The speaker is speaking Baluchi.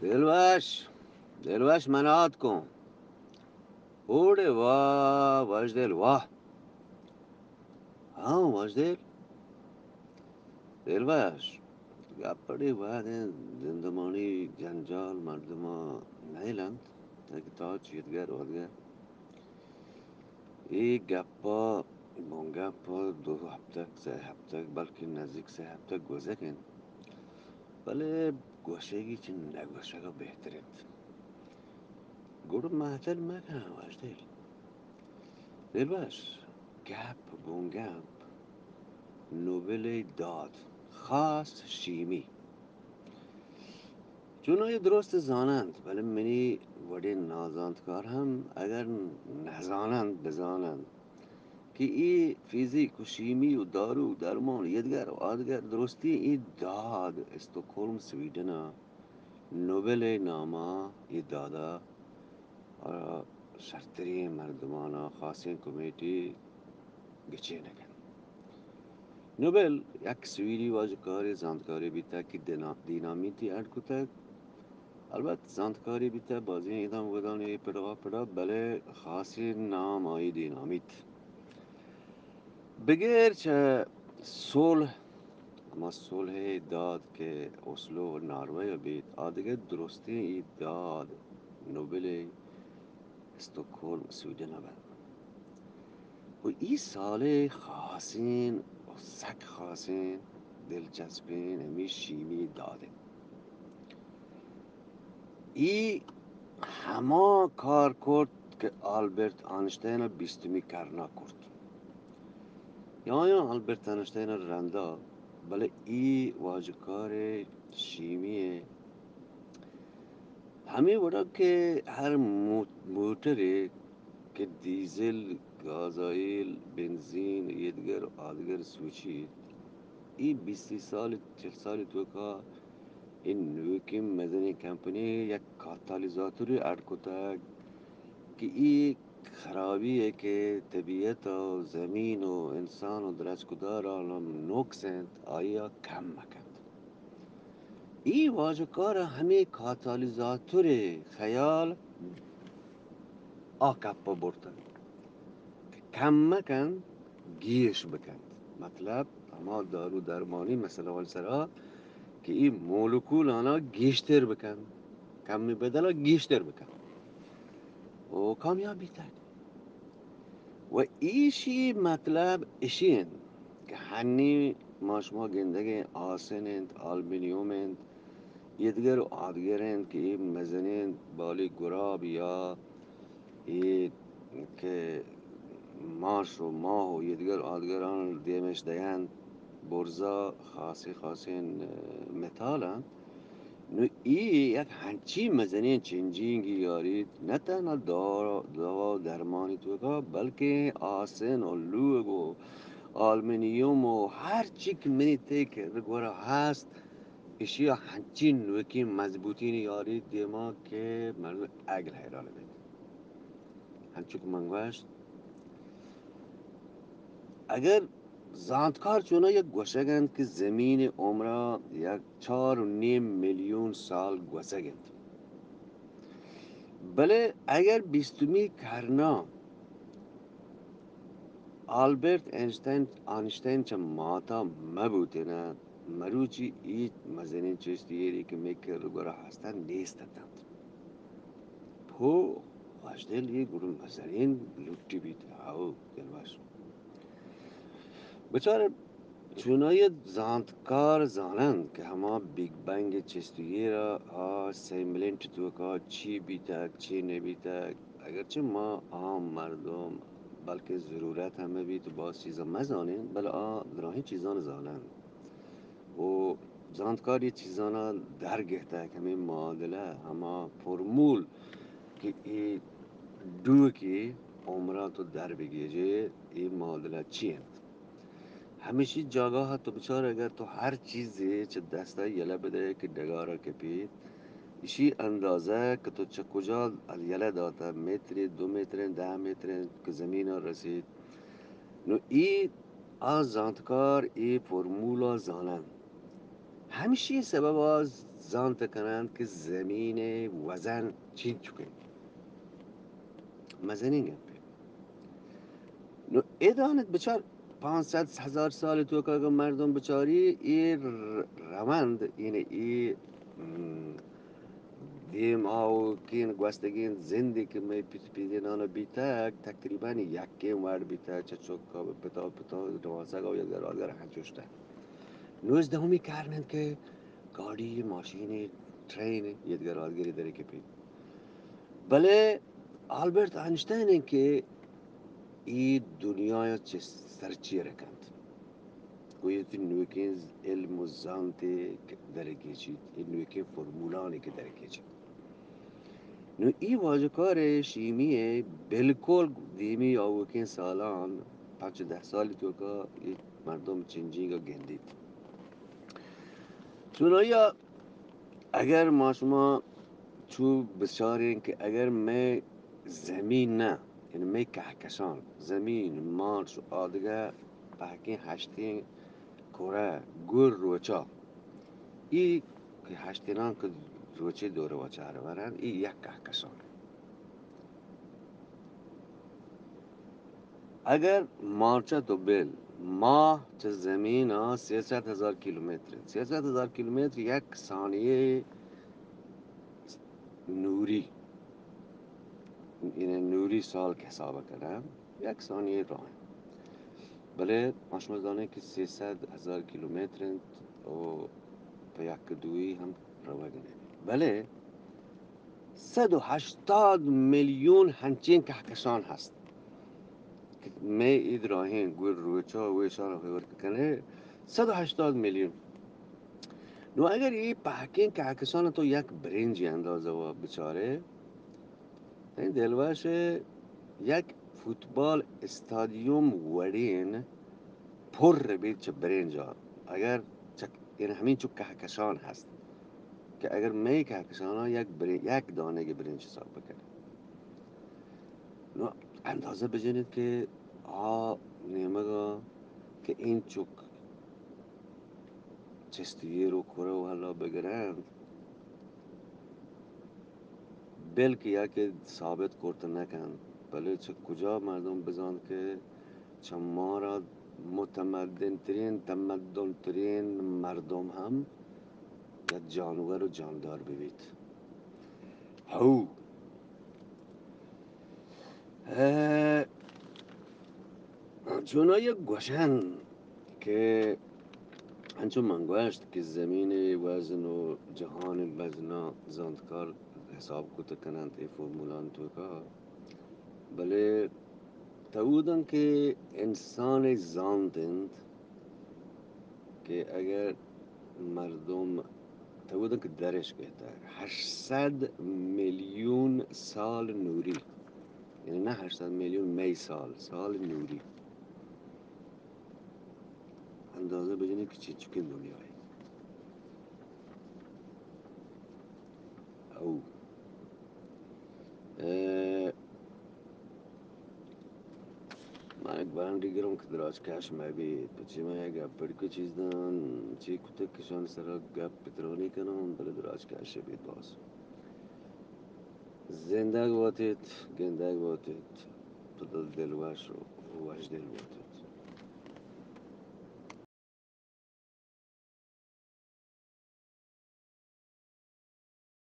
دلوش، دلوش، من آتکوں. اوڑے واہ، وشدل واہ. ہاں، وشدل. دلوش، گپ اڑے وہدیں زندمانی جنجال مردماں نئیل انت، تاکہ تا چیتگر ودگر. اے گپ ءَ بنگپ ءَ دو ہپتگ، سئے ہپتگ، بلکیں نزیک سئے ہپتگ گوزگ انت، بلے گوشگی چہ نہ گوشگ ءَ بہتر انت. گڑا مہتل مکن وشدل. دلوش، گپ گوں گپ، نوبل ءِ داد، خاص شیمی. چونائی درست زاننت، بلے منی وڑیں نازانتکار ہم اگر نزاننت، بزاننت کہ اے فیزیک و شیمی و دارو و درمان و یدگر و آدگر درستی اے داد استکہولم سویڈن ءَ نوبل ءِ نام ءَ اے داد ءَ شرتریں مردمان ءَ خاصیں کمیٹی گچینگ انت. نوبل یک سویڈی واجکارے زانتکارے بیتگ کہ دینا-، دینامیتی اڈ کتگ. البت زانتکارے بیتگ، بازیں ادام ودانی پڑا پڑا، بلے خاصیں نام آئی دینامیت. بغیر چہ صلح، ہما صلح ءِ داد کہ اوسلو و ناروے ءَ بیت، آ دگہ درستیں اے داد نوبل ءِ استکہولم سویڈن ءَ بنت. و اے سال ءِ خاصیں و سک خاصیں دلچسپیں ہمے شیمی داد انت. اے ہما کار کرت کہ آلبرٹ آئنشٹائن ءَ بیستمی کرن ءَ کرت. یا آیاں آلبرٹ آئنشٹائن ءَ رندا، بلے اے واجکار ءِ شیمی ءِ ہمے وڑا کہ ہر مو-، موٹرے کہ ڈیزل، گازائل، بنزین، ایدگر، آدگر سوچیت، اے بیست سال، چل سال توکا اے نوکیں مزنیں کمپنی یک کاتالیزاتورے اڈ کتگ کہ اے خرابی ءَ کہ طبیعت و زمین و انسان و درچکدار آناں نقص انت، آئی ءَ کم مکنت. اے واجکار ءَ ہمے کاتالیزاتور ءِ خیال آ کپ ءَ برتگ کہ کم مکنت، گیش بکنت. مطلب، ہما دارو درمانی مسئلہ ءِ سرا کہ اے مولکول آناں گیشتر بکنت، کمی بدل ءَ گیشتر بکنت. و کامیاب بیتگ. و ایشی مطلب اشی انت کہ ہنی ما شما گندگیں آسن انت، آلمینیوم انت، ایدگر و آدگر انت کہ اے مزنیں بالی گراب یا اے کہ مارش و ماہ و ایدگر آدگران دیمش دینت، برزا خاصیں خاصیں متال انت. نوں اے یک ہنچیں مزنیں چنجینگے یاریت، نہ تہنا دوا، دوا و درمانی توکا، بلکیں آسن و لوگ و آلمینیوم و ہر چی کہ منی تئی کرا گورا ہست، ایشی ءَ ہنچیں نوکیں مضبوطی یاریت دیما کہ مردم اگل حیران بیت. ہنچو کہ من گوشت، اگر زانتکار چونا یک گوشگ انت کہ زمین ءِ عمر ءَ یک چار و نیم میلیون سال گوزگ انت، بلے اگر بیستمی کرنا آلبرٹ اینشتین، آنشتین چہ ماتا مہ بوتین ءَ، مروچی اے مزنیں چست ایرے کہ مئے کر ءُ گورا ہست انت، نیست اتنت. پو وشدل، اے گڑا مزنیں لٹے بیت. ہئو، دلوش. بچار، چونائی ءَ زانتکار زاننت کہ ہما بگ بینگ ءِ چست ءُ ایر ءَ آ سئے ملنٹ توکا چی بیتگ، چی نہ بیتگ، اگرچہ ما عام مردم بلکیں ضرورت ہم بیت باز چیزاں مہ زانیں، بلے آ دراہیں چیزاں زاننت. و زانتکار اے چیزانا در گہتگ، ہمے معادلہ، ہما پرمول کہ اے ڈوکی عمرا تو در بگیجے، اے معادلہ چی انت؟ ہمیشی جاگاہ تو بچار، اگر تو ہر چیزے چہ دستا یلہ بدئے کہ ڈگارا کپیت، ایشی اندازہ کہ تو چہ کجا یلہ داتہ، مترے، دو متریں، دہ متریں کہ زمینا رسیت. نوں اے آ زانتکار اے پرمولا زاننت. ہمشی سببا زانت کنند کہ زمین ءِ وزن چینچکیں، مزنیں گپے۔ نو اے دانت بچار، پانچ صد ہزار سال توکا اگر مردم بچاری، اے ر-، روند، یعنی اے، م، دیم آوکین گوستگین زندی کہ مئے پت پیدینان بیتگ، تقریباً یکیں وڑ بیتگ، چہ چکا پتا، پتا نواسگا و یدگہ رادگہ ہنچوشتہ۔ نوزدہمی قرن انت کہ گاڑی، ماشین، ٹرین، یدگہ رادگری درے کپیت۔ بلے آلبرٹ آئنشٹائن انت کہ ای دنیا چہ سرچیر کنت۔ گویت نوکیں علم و زانتے کہ درکیچیت، ای نوکیں فرمولانی کہ درکیچیت۔ نو ای واجکار شیمی بالکل دیمی آوکیں سالان، پنچ دہ سالی توکا ای مردم چنجینگا گندیت۔ چونایا اگر ما شما چو بچاریں کہ اگر مئے زمین نہ، یعنی مئے کہکشان، زمین، مارچ و آدگہ پہکیں ہشتیں کرہ گور روچا، ای کہ ہشتینان کہ روچے دور و چار ورن، ای یک کہکشان۔ اگر مارچ تو بل، ماہ چہ زمین ءَ سیصد ہزار کیلومتر انت۔ سیصد ہزار کیلومتر یک ثانیہ نوری، یعنی نوری سال کہ حساب کنن، یک ثانیہ راہ انت۔ بلے ما شما زانیں کہ سیصد ہزار کیلومتر انت و پہ یک دوئی ہم روگ نہ بیت۔ بلے صد و ہشتاد میلیون ہنچیں کہکشان ہست کہ مئے اے دراہیں گور روچا و ایشان ہور کنے، صد و ہشتاد میلیون۔ نو اگر اے پہکیں کہکشان تو یک برنجی اندازہ و بچارے، تئی دلوش یک فوتبال استادیوم وڑین پر بیت چہ برنجا، اگر چک، یعنی ہمینچو کہکشان ہست کہ اگر مئے کہکشانا یک برے-، یک دانگے برنج حساب بکنیں، نو اندازہ بجنیت کہ آ نیمگا کہ اینچک چست و ایر و کرہ و ہلا بگرنت، بلکہ یا کہ ثابت کرت نہ کنت، بلے چہ کجا مردم بزانت کہ چہ مارا متمدن ترین، تمدن ترین مردم ہم یک جانور و جاندار ببیت۔ ہو۔ اے، چونائی گوشن کہ انچو من گوشت کہ زمین وزن و جہان وزن زانتکار حساب کت کننت اے فرمولان توکا، بلے تودن کہ انسان زانت انت کہ اگر مردم تودن کہ درش گہتگ ہشت صد میلیون سال نوری، یعنی نہ ہشت صد میلیون مئے سال، سال نوری۔ اندازہ بجنی کہ چنچکیں دنیائے۔ او۔ اے، من یک بانڈی گرم کہ دراج کش مہ بیت، پچی من یک گپ پڑکو چیز دان، چی کتک کشان سرا گپ پترانی کنان، بلے دراج کش بیت باز۔ زندگ باتیت، گندگ باتیت، پدا دلوش و وشدل باتیت۔